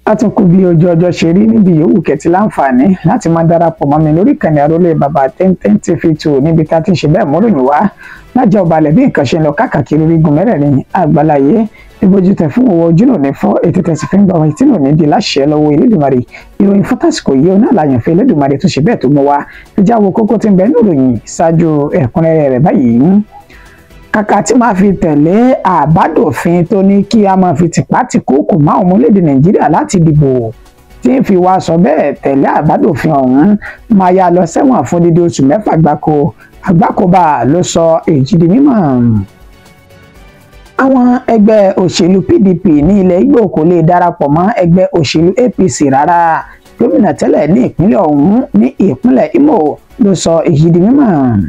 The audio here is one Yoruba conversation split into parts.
A tún kú bí ojú ọjọ́ ṣe rí níbi yòówù kẹtì láǹfààní láti máa darapọ̀ mọ́ mi lórí ìkànnì Àrólé Bàbá 1010 TV 2 níbi tá a ti ń ṣe bẹ́ẹ̀ mọ́ròyìn wá lájọ ọbalẹ̀ bí nǹkan ṣe ń lọ káàkiri orígun mẹ́rẹ̀ẹ̀rin àgbáláyé. Ìbójú tẹ fún owó ojú náà ní fọ́ ètò tẹ̀sí fi ń gbà wá etí náà ní di láṣẹ lọ́wọ́ Elédùmarè. Ìròyìn fún tásìkò yìí ọ̀nà àlàyànfẹ́ Elédùmarè tó ṣe bẹ́ẹ̀ tó mú wa ìjà wo kókó tí ń bẹ nínú ìròyìn ṣáájú ẹ̀kúnrẹ́rẹ́ rẹ̀ báyìí. Kàkà tí máa fi tẹ̀lé àbádòfin tó ní kí a máa fi tìpátìkúùkù máa ọmọ orílẹ̀-èdè Nàìjíríà láti dìbò tí ń fi wá sọ bẹ́ẹ̀ tẹ̀lé àbádòfin ọ̀hún máa ya lọ sẹ́wọ̀n fún dídí oṣù 6 gbáko. Àgbákòbá ló sọ èyí di mímọ̀. Àwọn ẹgbẹ́ òṣèlú PDP ní ilẹ̀ Ìgbò kò lè darapọ̀ mọ́ ẹgbẹ́ òṣèlú APC rárá. Gómìnà tẹ́lẹ̀ ní ìpínlẹ̀ ọ̀hún ní ìpínlẹ̀ Imo ló sọ èyí di mímọ̀.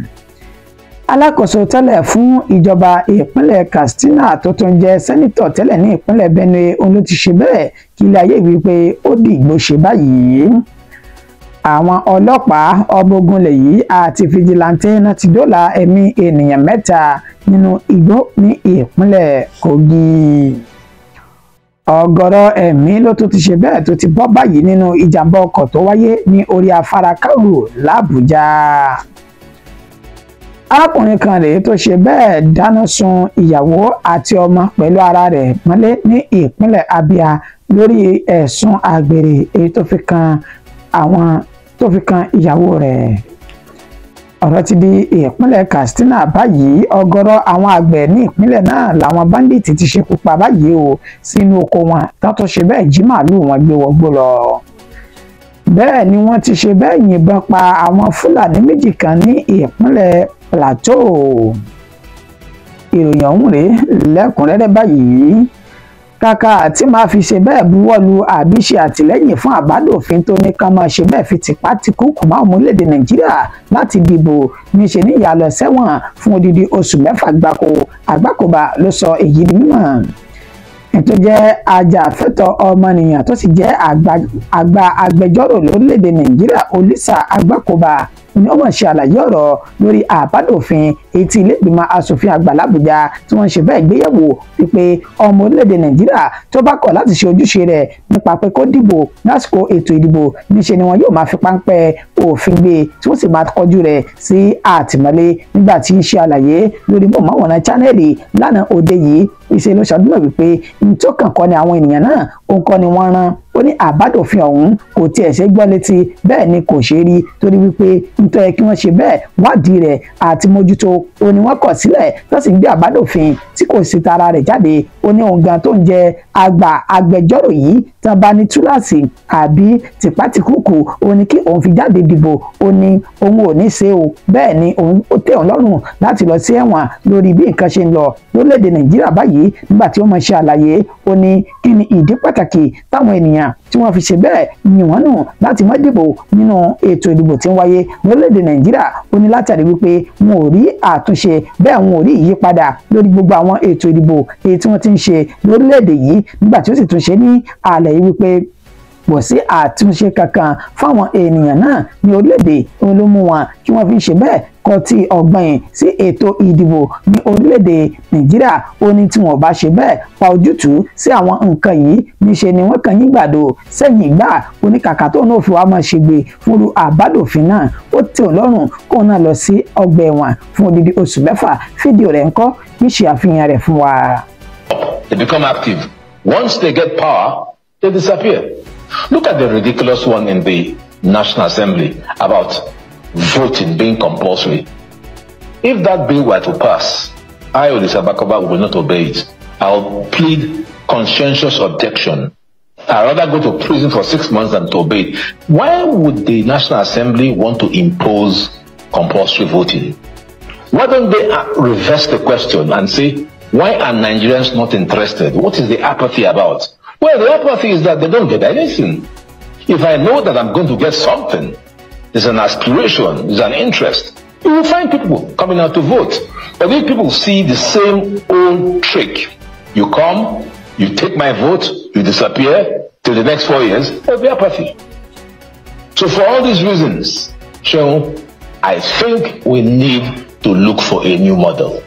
Alákòóso tẹ́lẹ̀ fún ìjọba ìpínlẹ̀ Katsina tó tún jẹ́ sẹ́nitọ̀ tẹ́lẹ̀ ní ìpínlẹ̀ Benue òun ló ti ṣe bẹ́ẹ̀ kí ilé ayé wípé ó dìgbò ṣe báyìí. Àwọn ọlọ́pàá ọmọ ogun lè yìí àti fìjìláńtẹ́ náà ti dóòlà ẹ̀mí ènìyàn 3 nínú igbó ní ìpínlẹ̀ Kogi. Ọ̀gọ̀rọ̀ ẹ̀mí ló tún ti ṣe bẹ́ẹ̀ tó ti bọ́ báyìí nínú ìjàmbá ọkọ̀ tó wáyé ní orí afárá Kauru l'Àbújá. Arákùnrin kan rèé tó ṣe bẹ́ẹ̀ dáná sun ìyàwó àti ọmọ pẹ̀lú ara rẹ̀ mọ́lé ní ìpínlẹ̀ Abia lórí ẹ̀sùn àgbèrè èyí tó fi kan àwọn tó fi kan ìyàwó rẹ̀. Ọ̀rọ̀ ti di ìpínlẹ̀ Katsina báyìí. Ọ̀gọ̀rọ̀ àwọn àgbẹ̀ ní ìpínlẹ̀ náà làwọn báńdíìtì ti ṣekú pa báyìí o sínú oko wọn tán tó ṣe bẹ́ẹ̀ jí màálùú wọn gbé wọgbó lọ. Bẹ́ẹ̀ ni wọ́n ti ṣe bẹ́ẹ̀ yìnbọn pa àwọn Fúlàní 2 kan ní ìpínlẹ̀ Plateau. Ìròyìn ọ̀hún rèé lẹ́kùnrẹ́rẹ́ báyìí. Kàkà tí máa fi ṣe bẹ́ẹ̀ buwọ́lu àbí ṣe àtìlẹ́yìn fún àbádòfin tó ní ká máa ṣe bẹ́ẹ̀ fi tìpátìkúùkù máa ọmọ orílẹ̀-èdè Nàìjíríà láti dìbò níṣe ní ìyàlọ́ sẹ́wọ̀n fún odidi oṣù 6 gbáko. Àgbákòbá ló sọ èyí di mímọ̀. Tó jẹ́ ajàfẹ́tọ̀ọ́ ọmọnìyàn tó sì jẹ́ àgbà agbẹjọ́rò lórílẹ̀-èdè Nàìjíríà Olisa Àgbákòbá ni ó mọ̀ ṣe àlàyé ọ̀rọ̀ lórí àbádòfin èyí tí ilé-ìgbìmọ̀ asòfin àgbà l'Àbújá tí wọ́n ṣe bẹ́ẹ̀ gbéyẹ̀wò wípé ọmọ orílẹ̀-èdè Nàìjíríà tó bá kọ̀ láti ṣe ojúṣe rẹ̀ nípa pé kó dìbò lásìkò ètò ìdìbò níṣe ni wọn yóò máa fi páńpẹ́ òfin gbé tí wọ́n sì máa kọjú rẹ̀ sí àtìmọ́lé. Nígbà tí ń ṣe àlàyé lórí mọ̀máwòrán chánẹ́ẹ̀lì lánàá òde yìí ìṣe ló ṣàdúmọ̀ wípé ní tó kàn kọ́ ni àwọn ènìyàn náà òun kọ́ ni wọ́n rán. Ó ní àbádòfin ọ̀hún kò tiẹ̀ ṣe gbọ́ létí bẹ́ẹ̀ ni kò ṣe rí torí wípé nítorí kí wọ́n ṣe bẹ́ẹ̀ wádìí rẹ̀ àti mójútó ó ní wọ́n kọ̀ sílẹ̀ tó sì ń gbé àbádòfin tí kò sì tara rẹ̀ jáde. Ó ní òun gan tó ń jẹ àgbà agbẹjọ́rò yìí tán bá ní túláàsì àbí tìpátìkúùkù ó ní kí òun fi jáde dìbò. Ó ní òun ò ní ṣe o bẹ́ẹ̀ ni òun ó tẹ́ òun lọ́rùn láti lọ sí ẹ̀wọ̀n lórí bí nǹkan ṣe ń lọ lórílẹ̀‐èdè Nàìjíríà báyìí. Nígbà tí ó máa ṣe àlàyé ó ní kí ni ìdí pàtàkì táwọn ènìyàn tí wọ́n fi ṣe bẹ́ẹ̀ yìn wọ́n nù láti má dìbò nínú ètò ìdìbò tí ń wáyé lórílẹ̀‐èdè Nàìjíríà. Ó ní látàrí wípé wọn ò rí àtúnṣe bẹ́ẹ̀ wọn ò rí ìyípadà lórí gbogbo àwọn ètò ìdìbò èyí tí wọ́n ti ń ṣe lórílẹ̀‐èdè yìí. Nígbà tí ó sì tún ṣe ní àlàyé wípé kò sí àtúnṣe kankan fáwọn ènìyàn náà ní orílẹ̀-èdè òun ló mú wọn kí wọ́n fi ṣe bẹ́ẹ̀ kọtí ọgbọ́n sí ètò ìdìbò ní orílẹ̀-èdè Nàìjíríà. Ó ní tí wọ́n bá ṣe bẹ́ẹ̀ pa ojútùú sí àwọn nǹkan yìí níṣe ni wọ́n kàn yín gbàdo sẹ́yìn ìgbà. Oníkàkà tó náà fi wá máa ṣègbè fúnru àbádòfin náà ó tẹ́ òun lọ́rùn kóun náà lọ sí ọgbà ẹ̀wọ̀n fún odidi oṣù 6. Fídíò rẹ̀ ńkọ́ níṣe àfihàn rẹ̀ fún wa. They become active. Once they get power, they disappear. Look at the ridiculous one in the National Assembly about voting being compulsory. If that bill were to pass, I, Olisa Agbakoba, will not obey it. I'll plead conscientious objection. I'd rather go to prison for 6 months than to obey it. Why would the National Assembly want to impose compulsory voting? Why don't they reverse the question and say, why are Nigerians not interested? What is the apathy about? Well, the apathy is that they don't get anything. If I know that I'm going to get something, there's an aspiration, there's an interest, you will find people coming out to vote. But if people see the same old trick, you come, you take my vote, you disappear till the next 4 years, there'll be apathy. So for all these reasons, Seun, I think we need to look for a new model.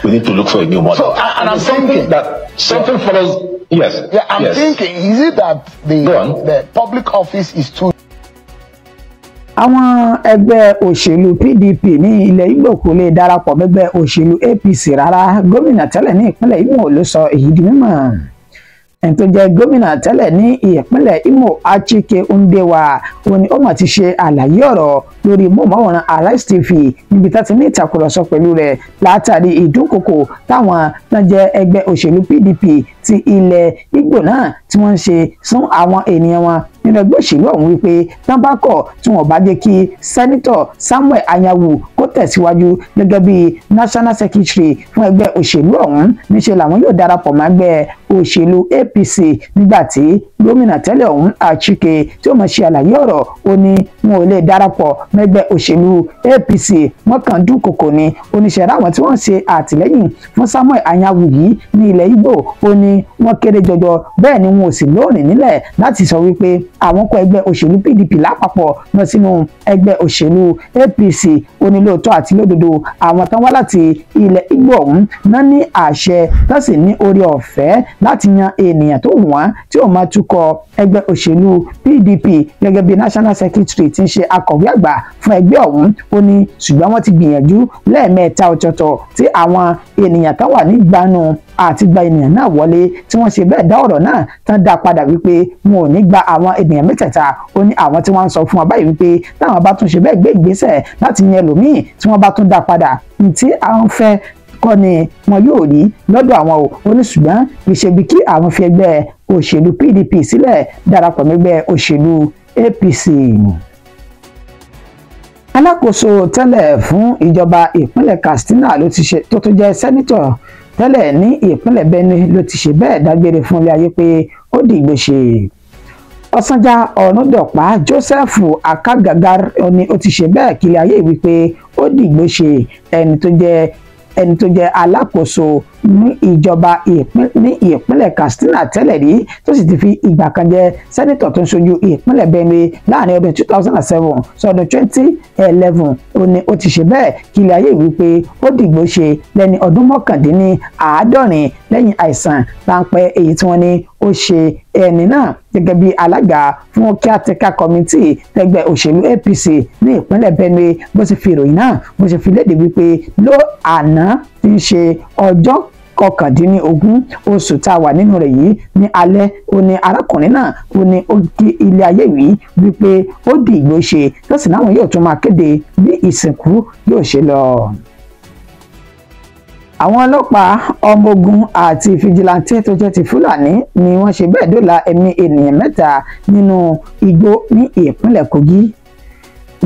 We need to look for a new model. So, and I'm thinking that something follows. Yes. Yeah, I'm thinking, is it that the public office is too. Àwọn ẹgbẹ́ òṣèlú PDP ní ilẹ̀ Ìgbò kò lè darapọ̀ mẹ́gbẹ́ òṣèlú APC rárá. Gómìnà tẹ́lẹ̀ ní ìpínlẹ̀ Imo ló sọ èyí di mímọ̀. Ẹni tó jẹ́ gómìnà tẹ́lẹ̀ ní ìpínlẹ̀ Imo, Achike Ndewa, ó ní ó mà ti ṣe àlàyé ọ̀rọ̀ lórí móhùnmáwòrán Arise TV níbi tá ti ní ìtàkùrọ̀sọ pẹ̀lú rẹ̀ látàrí ìdúnkokò táwọn náà jẹ́ ẹgbẹ́ òṣèlú PDP ti ilẹ̀ Ìgbò náà tí wọ́n ń ṣe fún àwọn ènìyàn wọn nínú ẹgbẹ́ òṣèlú ọ̀hún, wípé tán bá kọ̀ tí wọ́n bá jẹ́ kí Sẹ́nítọ̀ Samuel Anyanwu kó tẹ̀síwájú gẹ́gẹ́ bí National Secretary fún ẹgbẹ́ òṣèlú ọ̀hún, níṣẹ́ làwọn yóò darapọ̀ mọ́ ẹgbẹ́ òṣèlú APC. Nígbà tí gómìnà tẹ́lẹ̀ ọ̀hún Achike tí ó mọ̀ ṣe àlàyé ọ̀rọ̀, ó ní wọn ò lè darapọ̀ mẹ́gbẹ́ òṣèlú APC, wọ́n kàn dúnkokò ni. Oníṣẹ́ ráwọn tí wọ́n ṣe àtìlẹ́yìn fún Samuel Anyanwu yìí ní ilẹ̀ Ìgbò, ó ní wọ́n kéré jọjọ, bẹ́ẹ̀ ni wọn ò sì lóòrìn nílẹ̀ láti sọ wípé àwọn kọ ẹgbẹ́ òṣèlú PDP lápapọ̀ lọ sínú ẹgbẹ́ òṣèlú APC. Ó ní lóòótọ́ àti lódodo, àwọn tán wá láti ilẹ̀ Ìgbò ọ̀hún náà ní àṣẹ tó sì ní orí ọ̀fẹ́ láti yan ènìyàn tó wù wọ́n tí ó máa tukọ̀ ẹgbẹ́ òṣèlú PDP gẹ́gẹ́ bí National Secretary tí ń ṣe akọ̀wé àgbà fún ẹgbẹ́ ọ̀hún. Ó ní ṣùgbọ́n wọ́n ti gbìyànjú lẹ́ẹ̀mẹ́ta ọ̀tọ̀ọ̀tọ̀ tí àwọn ènìyàn kan wà nígbàánu àti gba ènìyàn náà wọlé, tí wọ́n ṣe bẹ́ẹ̀ dá ọ̀rọ̀ náà tán dá padà wípé wọn ò ní gba àwọn ènìyàn mẹ́tẹ̀ẹ̀ta. Ó ní àwọn tí wọ́n ń sọ fún wa báyìí wípé táwọn bá tún ṣe bẹ́ẹ̀ gbé ìgbésẹ̀ láti yan ẹlòmíì tí wọ́n bá tún dá padà, tí àwọn fẹ́ kọ́ ni wọn yóò rí lọ́dọ̀ àwọn o. Ó ní ṣùgbọ́n ìṣebí kí àwọn fi ẹgbẹ́ òṣèlú PDP sílẹ̀ darapọ̀ mẹ́gbẹ́ òṣèlú APC. Alákòóso tẹ́lẹ̀ fún ìjọba ìpínlẹ̀ Katsina ló ti ṣe tó tún jẹ́ sẹ́nítọ̀ tẹ́lẹ̀ ní ìpínlẹ̀ Benue ló ti ṣe bẹ́ẹ̀ dágbére fún ilé ayé pé ó dìgbò ṣe. Ọ̀sánjà Ọ̀nàdọ̀pá Joseph Akagagar ni ó ti ṣe bẹ́ẹ̀ kiri ayé wípé ó dìgbò ṣe. Ẹni tó jẹ́ alákòóso ní ìjọba ní ìpínlẹ̀ Katsina tẹ́lẹ̀ rí, tó sì ti fi ìgbà kan jẹ́ sẹ́nitọ̀ tó ń ṣojú ìpínlẹ̀ Benue láàrin ọdún 2007 sọdún 2011, ó ní ó ti ṣe bẹ́ẹ̀ kí ilé ayé wípé ó dìgbò ṣe lẹ́ni ọdún 79 lẹ́yìn àìsàn ráńpẹ́ èyí tí wọ́n ní ó ṣe ẹni náà gẹ́gẹ́ bí alága fún caretaker committee tẹgbẹ́ òṣèlú APC ní ìpínlẹ̀ Benue. Bó ṣe fi ìròyìn náà bó ṣe fi léde wípé ló àná tí ń ṣe ọjọ́ 19 oṣù tá a wà nínú rẹ̀ yìí ní alẹ́, ó ní arákùnrin náà ó ní ó kí ilé ayé wí wípé ó di ìgbó ṣe, tó sì náwọn yóò tún máa kéde bí ìsìnkú yóò ṣe lọ. Àwọn ọlọ́pàá, ọmọ ogun àti fìjìláńtẹ́ tó jẹ́ ti Fúlàní ni wọ́n ṣe bẹ́ẹ̀ dóòlà ẹ̀mí ènìyàn 3 nínú igbó ní ìpínlẹ̀ Kogi.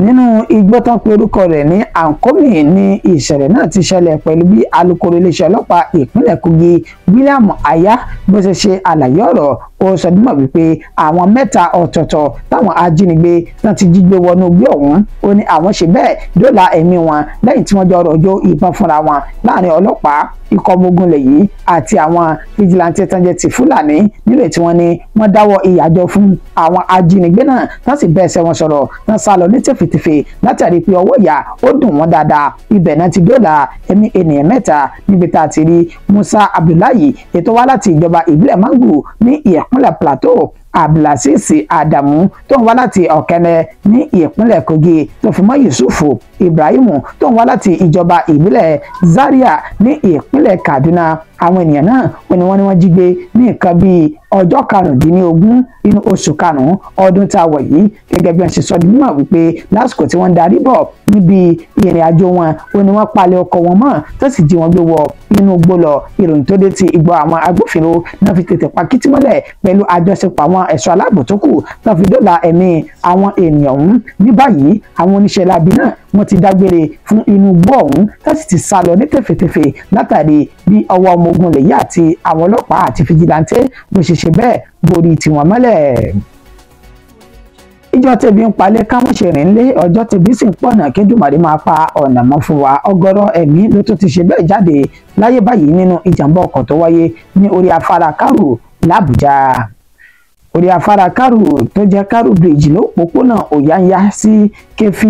Nínú igbó tán pé orúkọ rẹ̀ ní Ankomi ní ìṣẹ̀lẹ̀ náà ti ṣẹlẹ̀, pẹ̀lú bí alukoro iléeṣẹ́ ọlọ́pàá ìpínlẹ̀ Kogi William Aya bó ṣe ṣe àlàyé ọ̀rọ̀. Ó sọ dímọ̀ wípé àwọn 3 ọ̀tọ̀ọ̀tọ̀ táwọn ajínigbé tán ti jí gbé wọnú igbó ọ̀hún, ó ní àwọn ṣe bẹ́ẹ̀ dóòlà ẹ̀mí wọn lẹ́yìn tí wọ́n jọ rọ̀jò ìbọn fúnra wọn láàrin ọlọ́pàá, ikọ̀ ọmọ ogun lè yìí àti àwọn fìjìláńtẹ́ tán jẹ́ ti Fúlàní nílẹ̀ tí wọ́n ní wọ́n dáwọ́ ìyàjọ fún àwọn ajínigbé náà tán sì bẹ́ẹ̀ sẹ́ wọn sọ̀rọ̀ tán sá lọ ní tẹ̀fẹ̀tẹ̀fẹ̀ látàrí pé ọwọ́ ìyà ó dùn wọ́n dáadáa. Ibẹ̀ náà ti dóòlà ẹ̀mí ènìyàn 3 níbi tá a ti rí Musa Abdullahi ètò wá láti ìjọba ìbílẹ̀ Mangu ní ìpínlẹ̀ Plateau, Abdulaziz Adamu tó ń wá láti Ọ̀kẹ́nẹ́ ní ìpínlẹ̀ Kogi, tó fi mọ́ Yusufu Ibrahimu tó ń wá láti ìjọba ìbílẹ̀ Zaria ní ìpínlẹ̀ Kaduna. Àwọn ènìyàn náà wọ́n ní wọ́n jí gbé ní nǹkan bíi ọjọ́ 15 inú oṣù 5 ọdún tá a wọ̀ yìí, gẹ́gẹ́ bí wọ́n ṣe sọ di mímọ̀ wípé lásìkò tí wọ́n ń darí bọ̀ níbi ìrìn àjò wọn, ó ní wọ́n palẹ̀ ọkọ̀ wọn mọ́ tó sì jí wọn gbé wọ inú igbó lọ. Ìròyìn tó dé ti ìgbọ́ àwọn agbófinró náà fi tètè pa kìtì mọ́lẹ̀ pẹ̀lú àjọṣepọ̀ àwọn ẹ̀ṣọ́ aláàbò tó kù tó fi dóòlà ẹ̀mí àwọn ènìyàn ọ̀hún. Ní báyìí àwọn oníṣẹ́ láabi náà wọ́n ti dágbére fún inú igbó ọ̀hún tó sì ti sá lọ ní tẹ̀fẹ̀tẹ̀fẹ̀ látàrí bí ọwọ́ ọmọ ogun lè yí àti àwọn ọlọ́pàá àti fìjìláńtẹ́ bó ṣe ṣe bẹ́ẹ̀ borí tiwọn mọ́lẹ̀. Ìjọ tẹ̀bí ń palẹ̀ káwọn ṣe rìn lé, ọjọ́ tẹ̀bí sì ń pọ̀nà kédùmarè máa pa ọ̀nà mọ́ fún wa. Ọ̀gọ̀rọ̀ ẹ̀mí ló tún ti ṣe bẹ́ẹ̀ jáde láyé báyìí nínú ìjàmbá ọkọ̀ tó wáyé ní orí afárá Kárù l'Àbújá. Orí afárá Karu tó jẹ́ Karu Bridge lópòpónà Òyáńyá sí Kẹfí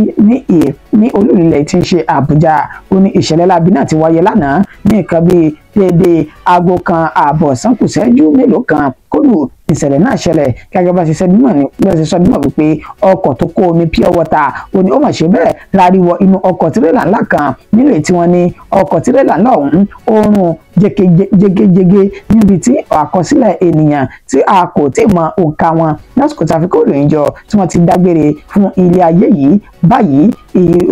ní olú-ilẹ̀ tí ń ṣe Àbújá. Ó ní ìṣẹ̀lẹ̀ láabi náà ti wáyé lánàá ní nǹkan bíi déédéé 1:30 sánkùsẹ́jú mélòó kan kódù ìṣẹ̀lẹ̀ náà ṣẹlẹ̀. Gẹ́gẹ́ bá ṣe sọ dímọ̀ wípé ọkọ̀ tó kó omi pure water ó ní ó mà ṣe bẹ́ẹ̀ láriwọ inú ọkọ̀ tirẹ́là ńlá kan nílé tí wọ́n ní ọkọ̀ tirẹ́là ńlá ọ̀hún ó rún jégéjégé níbi tí àkọsílẹ̀ ènìyàn tí a kò tí ì mọ òǹkà wọn lásìkò tá a fi kó ìròyìn jọ tí wọ́n ti dágbére fún ilé ayé yìí báyìí.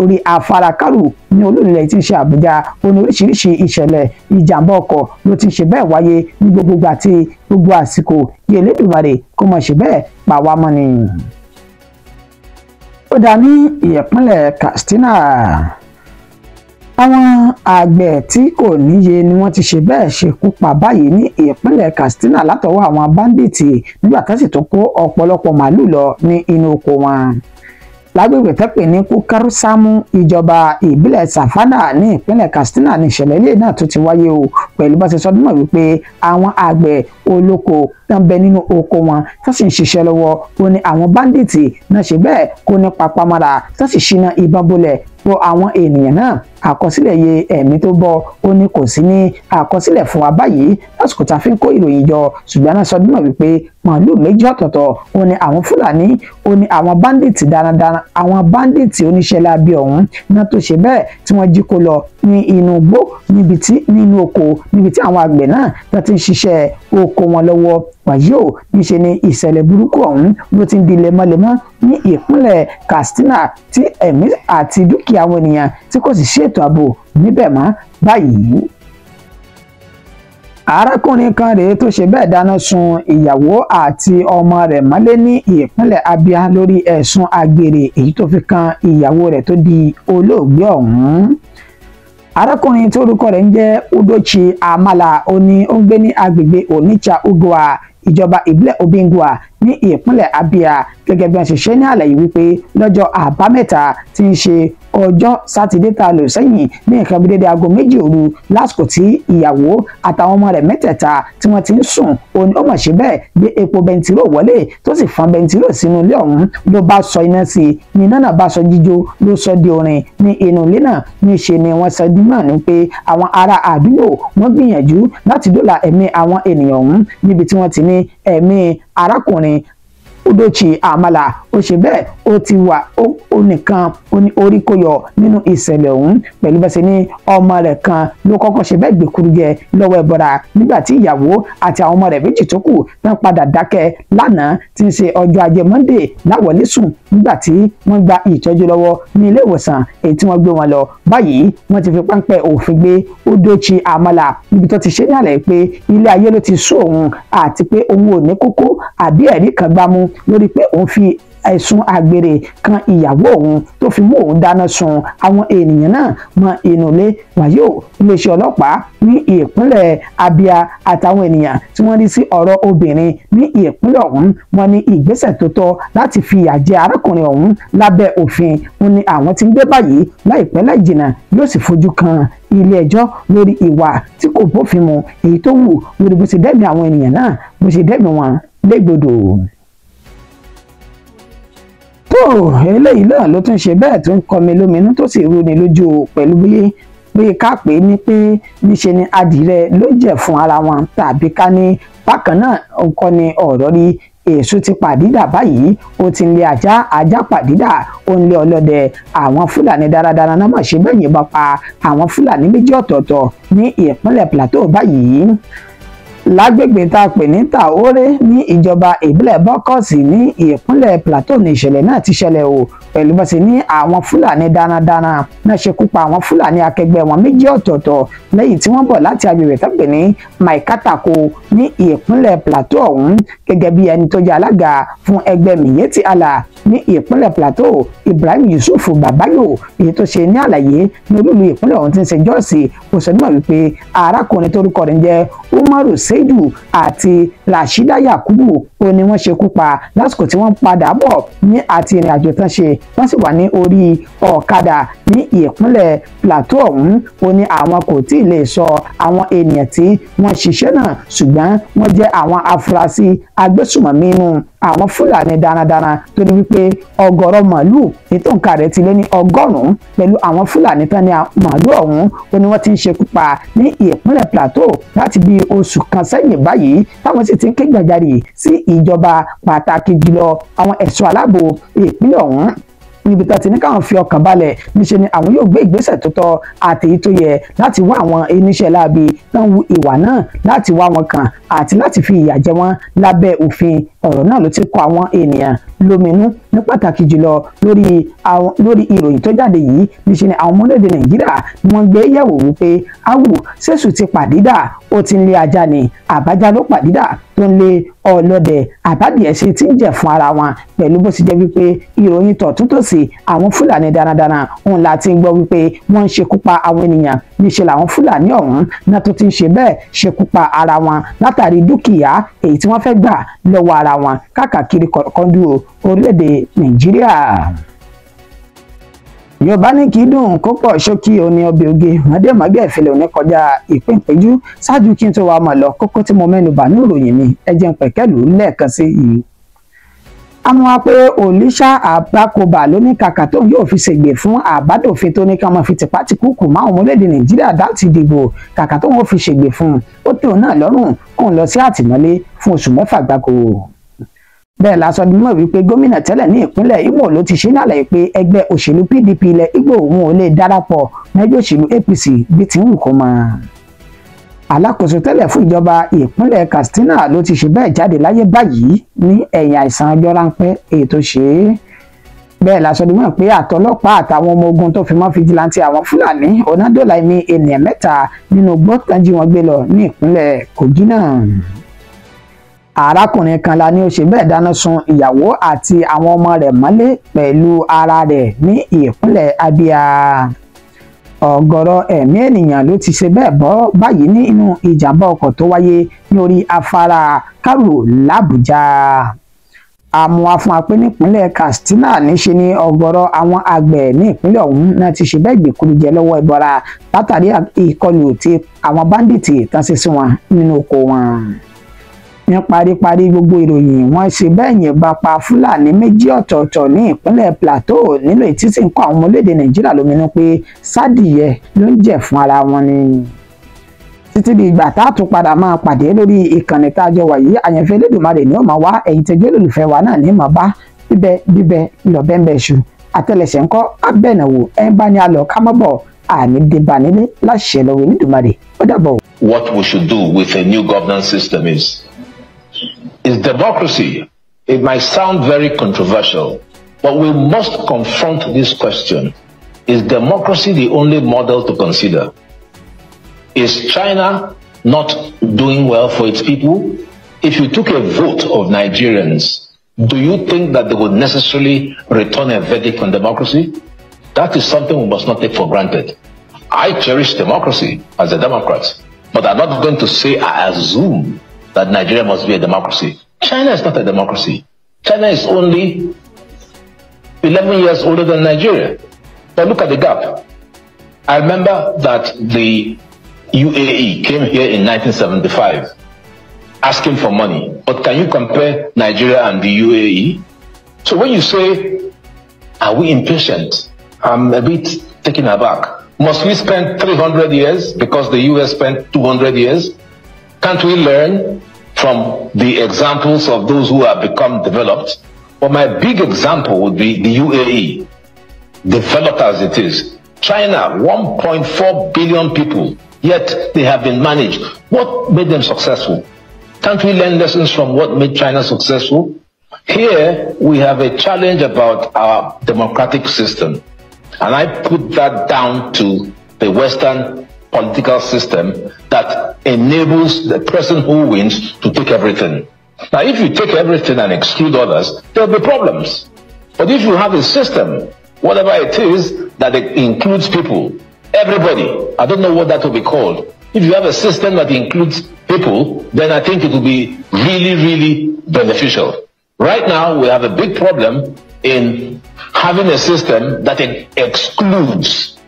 Orí afárá Karu ní olú-ilẹ̀ tí ń ṣe Àbújá ó ní oríṣiríṣi ìṣẹ̀lẹ̀ ìjàmbá ọkọ̀ ló ti ń ṣe bẹ́ẹ̀ wáyé ní gbogbo àti gbogbo àsìkò. Kí Elédùmarè kó má ṣe bẹ́ẹ̀ pa wá mọ́ ni. Ó dá ní ìpínlẹ̀ Katsina, àwọn àgbẹ̀ tí kò níye ni wọ́n ti ṣe bẹ́ẹ̀ ṣekú pa báyìí ní ìpínlẹ̀ Katsina látọwọ́ àwọn báńdíìtì nígbà tó sì tún kó ọ̀pọ̀lọpọ̀ màálù lọ ní inú oko wọn. Lágbègbè tẹ́pẹ̀ ní Kúkárùsámù, ìjọba ìbílẹ̀ Savannah ní ìpínlẹ̀ Katsina ní ìṣẹ̀lẹ̀ ilé náà tó ti wáyé o. Pẹ̀lú bá ṣe sọ dímọ̀ wípé àwọn àgbẹ̀ olóko tó ń bẹ nínú oko wọn tó sì ń ṣiṣẹ́ lọ́wọ́, ó ní àwọn báńdíìtì náà ṣe bẹ́ẹ̀ kó ní papamọ́ra tó sì ṣínà ìbọn bolẹ̀ bọ àwọn ènìyàn náà. Àkọsílẹ̀ iye ẹ̀mí tó bọ́ ó ní kò sí ní àkọsílẹ̀ fún wa báyìí lásìkò tá a fi ń kó ìròyìn jọ, ṣùgbọ́n náà sọ dímọ̀ wípé màálù méjì ọ̀tọ̀ọ̀tọ̀ ó ní àwọn Fúlàní ó ní àwọn báńdíìtì darandaran àwọn báńdíìtì oníṣẹ́ láabi ọ̀hún náà tó ṣe bẹ́ẹ̀ tí wọ́n jí kó lọ ní inú igbó níbi tí nínú oko níbi tí àwọn àgbẹ̀ náà tó ti ń ṣiṣẹ́ oko wọn lọ́wọ́. Wàyí ò níṣe ni ìṣẹ̀lẹ̀ burúkú ọ̀hún ló ti ń di lemọ́lemọ́ ní ìpínlẹ̀ Katsina tí ẹ̀mí àti dúkìá àwọn ènìyàn tí kò sì ṣètò ààbò níbẹ̀ mọ́ báyìí. Arákùnrin kan rèé tó ṣe bẹ́ẹ̀ dáná sun ìyàwó àti ọmọ rẹ̀ mọ́lé ní ìpínlẹ̀ Abia lórí ẹ̀sùn àgbèrè èyí tó fi kan ìyàwó rẹ̀ tó di olóògbé ọ̀hún. Arákùnrin tí orúkọ rẹ̀ ń jẹ́ Udochi Amala ó ní ó ń gbé ní agbègbè Onitsha Ugwa, ìjọba ìbílẹ̀ Obingwa ní ìpínlẹ̀ Abia. Gẹ́gẹ́ bí wọ́n ṣe ṣe ní àlàyé wípé lọ́jọ́ àbámẹ́ta tí ń ṣe ọjọ́ sátidé tá a lò sẹ́yìn ní nǹkan bí dédé 2:00 òru lásìkò tí ìyàwó àtàwọn ọmọ rẹ̀ mẹ́tẹ̀ẹ̀ta tí wọ́n ti ń sùn, òun ó mọ̀ ṣe bẹ́ẹ̀ gbé epo bẹntiró wọlé tó sì fọ́n bẹntiró sínú ilé ọ̀hún ló bá sọ iná sí i ní iná náà bá sọ jíjó ló sọ di orin ní inú ilé náà. Níṣe ni wọ́n sọ dímọ̀ ní pé àwọn ará àdúgbò wọ́n gbìyànjú láti dóòlà ẹ̀mí àwọn ènìyàn ọ̀hún níbi tí wọ́n ti ní ẹ̀mí arákùnrin Udochi Amala ó ṣe bẹ́ẹ̀ ó ti wà ó nìkan ó ní orí kó yọ nínú ìṣẹ̀lẹ̀ ọ̀hún. Pẹ̀lú bá ṣe ní ọmọ rẹ̀ kan ló kọ́kọ́ ṣe bẹ́ẹ̀ gbèkúrú jẹ lọ́wọ́ ẹbọra nígbà tí ìyàwó àti àwọn ọmọ rẹ̀ méjì tó kù náà padà dákẹ́ lánàá tí ń ṣe ọjọ́ ajé Monday láwọlé sùn nígbà tí wọ́n gba ìtọ́jú lọ́wọ́ ní ilé ìwòsàn èyí tí wọ́n gbé wọn lọ. Báyìí wọ́n ti fi páńpẹ́ òfin gbé Udochi Amala níbi tó ti ṣe ní àlàyé pé ilé ayé ló ti sú òun àti pé òun ò ní kókó àbí ẹ̀rí kan gbámú lórí pé òun fi ẹ̀sùn àgbèrè kan ìyàwó òun tó fi mú òun dáná sun àwọn ènìyàn náà mọ́ inú ilé. Wàyí ò iléeṣẹ́ ọlọ́pàá ní ìpínlẹ̀ Abia àtàwọn ènìyàn tí wọ́n rí sí ọ̀rọ̀ obìnrin ní ìpínlẹ̀ ọ̀hún wọ́n ní ìgbésẹ̀ tó tọ́ láti fi ìyà jẹ arákùnrin ọ̀hún lábẹ́ òfin wọ́n ní àwọn tí ń gbé báyìí láìpẹ́ láì jìnnà yóò sì fojú kan ilé ẹjọ́ lórí ìwà tí kò bófin mu èyí tó wù lórí bó ṣe dẹ́mi àwọn ènìyàn náà bó ṣe dẹ́mi wọn légbodò. Tó eléyìí náà ló tún ṣe bẹ́ẹ̀ tó ń kọmi lóminú tó sì rúni lójú pẹ̀lú bí ká pè é ní pé níṣe ni adìrẹ ló jẹ́ fún ara wọn tàbí ká ní bákan náà nǹkan ni ọ̀rọ̀ rí. Èṣù ti pàdídà báyìí, ó ti ń lé ajá, ajá pàdídà, ó ń lé ọlọ́dẹ. Àwọn Fúlàní darandaran náà mà ṣe bẹ́ẹ̀ yìnbọn pa àwọn Fúlàní méjì ọ̀tọ̀ọ̀tọ̀ ní ìpínlẹ̀ Plateau báyìí. Lágbègbè tá a pè ní Taore ní ìjọba ìbílẹ̀ Bọ́kọ̀sì ní ìpínlẹ̀ Plateau ní ìṣẹ̀lẹ̀ náà ti ṣẹlẹ̀ o. Pẹ̀lú bó ṣe ní àwọn Fúlàní darandaran náà ṣekú pa àwọn Fúlàní akẹgbẹ́ wọn méjì ọ̀tọ̀ọ̀tọ̀ lẹ́yìn tí wọ́n bọ̀ láti agbègbè tá a pè ní Maikatako ní ìpínlẹ̀ Plateau ọ̀hún. Gẹ́gẹ́ bí ẹni tó jẹ́ alága fún ẹgbẹ́ Miyetti Allah ní ìpínlẹ̀ Plateau, Ibrahim Yusuf Babayo, èyí tó ṣe ní àlàyé ní olúlu ìpínlẹ̀ ọ̀hún tí ń ṣe Jọ́ọ̀sì, kò sọ nímọ̀ wípé arákùnrin torúkọ rẹ̀ ń jẹ́ Umaru Seidu àti Rashida Yakubu ó ní wọ́n ṣekú pa lásìkò tí wọ́n padà bọ̀ ní àti ìrìn àjò tán ṣe, wọ́n sì wà ní orí ọ̀kadà ní ìpínlẹ̀ Plateau ọ̀hún. Ó ní àwọn kò tí ì lè sọ àwọn ènìyàn tí wọ́n ṣiṣẹ́ náà, ṣùgbọ́n wọ́n jẹ́ àwọn afurasí agbésùmọ̀mí inú àwọn Fúlàní darandaran, torí wípé ọ̀gọ̀rọ̀ màálù ètò nǹka rẹ̀ ti lé ní 100 pẹ̀lú àwọn Fúlàní tán ní màálù ọ̀hún. Ó ní wọ́n ti ń ṣekú pa ní ìpínlẹ̀ Plateau láti bí oṣù kan sẹ́yìn báyìí, táwọn sì ti ń ké gbàjarè sí ìjọba, pàtàkì jùlọ àwọn ẹ̀ṣọ́ aláàbò ìpínlẹ̀ ọ̀hún, níbi tá ti ní káwọn fi ọkàn balẹ̀. Níṣe ni àwọn yóò gbé ìgbésẹ̀ tó tọ́ àti èyí tó yẹ láti wá àwọn oníṣẹ́ láabi tó ń hu ìwà náà, láti wá wọn kàn àti láti fi ìyà jẹ wọ́n lábẹ́ òfin. Ọ̀rọ̀ náà ló ti kọ àwọn ènìyàn lóminú, ní pàtàkì jùlọ lórí ìròyìn tó jáde yìí. Níṣe ni àwọn ọmọlédè Nàìjíríà ni wọ́n gbé yẹ̀wò wípé awù ṣèṣù ti pàdídà, ó ti ń lé ajá ni, àbájá ló pàdídà tó ń lé ọlọ́dẹ, àbádìẹ ṣe ti ń jẹ fún ara wọn, pẹ̀lú bó ṣe jẹ́ wípé ìròyìn tọ̀tún tòsì àwọn Fúlàní darandaran òun la ti ń gbọ́ wípé wọ́n ń ṣekú pa àwọn ènìyàn. Níṣe làwọn Fúlàní ọ̀hún náà tó ti ń ṣe bẹ́ẹ̀ ṣekú pa ara wọn látàrí dúkìá èyí tí wọ́n fẹ́ gbà lọ́wọ́ ara wọn káàkiri kọ̀ọ̀kan orílẹ̀-èdè Nàìjíríà. Yorùbá ní kì í dùn kó pọ̀ ṣókí òní ọbẹ̀ oge mọ̀dé mọ̀gẹ́ ìfilẹ̀ òní kọjá ìpín ìpéjú. Ṣáájú kí n tó wàá mọ̀ lọ, kókó tí mo mẹ́nu bà ní ìròyìn mi, ẹ jẹ́ n pẹ̀kẹ́lù lẹ́ẹ̀kan sí i. Àmọ́ pé Olisa Agbakoba ló ní kàkà tóun yóò fi ṣègbè fún àbádòfin tó ní ká máa fi tìpátìkúùkù máa ọmọ orílẹ̀-èdè Nàìjíríà láti dìbò, kàkà tóun ó fi ṣègbè fún un, ó tẹ́ òun náà lọ́rùn kóun lọ sí àtìmọ́lé fún oṣù 6 gbáko. Bẹ́ẹ̀ la sọ mímọ̀ wípé gómìnà tẹ́lẹ̀ ní ìpínlẹ̀ Imo ló ti ṣe ní àlàyé pé ẹgbẹ́ òṣèlú PDP ilẹ̀ Igbo òun ò lè darapọ̀ mẹ́jọ òṣèlú APC bí ti ń wù kó máa. Alákòóso tẹ́lẹ̀ fún ìjọba ìpínlẹ̀ Katsina ló ti ṣe bẹ́ẹ̀ jáde láyé báyìí ní ẹ̀yìn àìsàn ọjọ́ ráńpẹ́ èyí tó ṣe é. Bẹ́ẹ̀ la sọ mímọ̀ pé àtọlọ́pàá àtàwọn ọmọ ogun tó fi mọ́ fìjìláńtì àwọn Fúlàní ọ̀nàdọ́là ẹ̀mí ènìyàn 3 nínú gbọ́tàn jí wọn gbé lọ ní ìpínlẹ̀ Kogi náà. Arákùnrin kan la ní ó ṣe bẹ́ẹ̀ dáná sun ìyàwó àti àwọn ọmọ rẹ̀ mọ́lé pẹ̀lú ara rẹ̀ ní ìpínlẹ̀ Abia. Ọ̀gọ̀rọ̀ ẹ̀mí ènìyàn ló ti ṣe bẹ́ẹ̀ bọ́ báyìí nínú ìjàmbá ọkọ̀ tó wáyé ní orí afárá Karu l'Àbújá. Àmọ́ afúnapẹ́ nípínlẹ̀ Katsina níṣe ni ọ̀gọ̀rọ̀ àwọn àgbẹ̀ ní ìpínlẹ̀ ọ̀hún náà ti ṣe bẹ́ẹ̀ gbèkúrú jẹ lọ́wọ́ ìbọra látàrí ìkọlù tí àwọn báńdíìtì tán ṣe sí wọn nínú oko wọn. Ní paríparí gbogbo ìròyìn, wọ́n ṣe bẹ́ẹ̀ yìnbọn pa Fúlàní 2 ọ̀tọ̀ọ̀tọ̀ ní ìpínlẹ̀ Plateau nílò tí sì ń kọ́ àwọn ọmọlédè Nàìjíríà lóminú pé sádìyẹ ló ń jẹ fún ara wọn ni. Títí di ìgbà tá a tún padà máa pàdé lórí ìkànnì tá a jọ wà yìí, àyànfẹ́ Elédùmarè ni ó máa wá, ẹ̀yin tẹ́jọ́ olólùfẹ́ wa náà ní máa bá bíbẹ bíbẹ lọ́bẹ̀ńbẹ̀ ṣu àtẹlẹsẹ̀ ńkọ́ abẹ́nàwò ẹ̀ ń bá ní alọ̀ ká mọ́ bọ̀ àní débà nílé láṣẹ lọ́wọ́ Elédùmarè. Ó dàbọ̀. What we should do with a new governance system is democracy. It might sound very controversial, but we must confront this question. Is democracy the only model to consider? Is China not doing well for its people? If you took a vote of Nigerians, do you think that they would necessarily return a verdict on democracy? That is something we must not take for granted. I cherish democracy as a Democrat, but I'm not going to say I assume that Nigeria must be a democracy. China is not a democracy. China is only 11 years older than Nigeria. But look at the gap. I remember that the UAE came here in 1975 asking for money. But can you compare Nigeria and the UAE? So when you say, are we impatient? I'm a bit taken aback. Must we spend 300 years because the US spent 200 years? Can't we learn from the examples of those who have become developed? Well, my big example would be the UAE, developed as it is. China, 1.4 billion people, yet they have been managed. What made them successful? Can't we learn lessons from what made China successful? Here, we have a challenge about our democratic system. And I put that down to the Western political system that enables the person who wins to take everything. Now, if you take everything and exclude others, there'll be problems. But if you have a system, whatever it is, that it includes people, everybody, I don't know what that will be called. If you have a system that includes people, people, then I think it will be really, really beneficial. Right now, we have a big problem in having a system that excludes.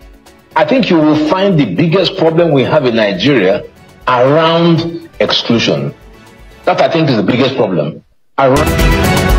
I think you will find the biggest problem we have in Nigeria around exclusion. That, I think, is the biggest problem. Around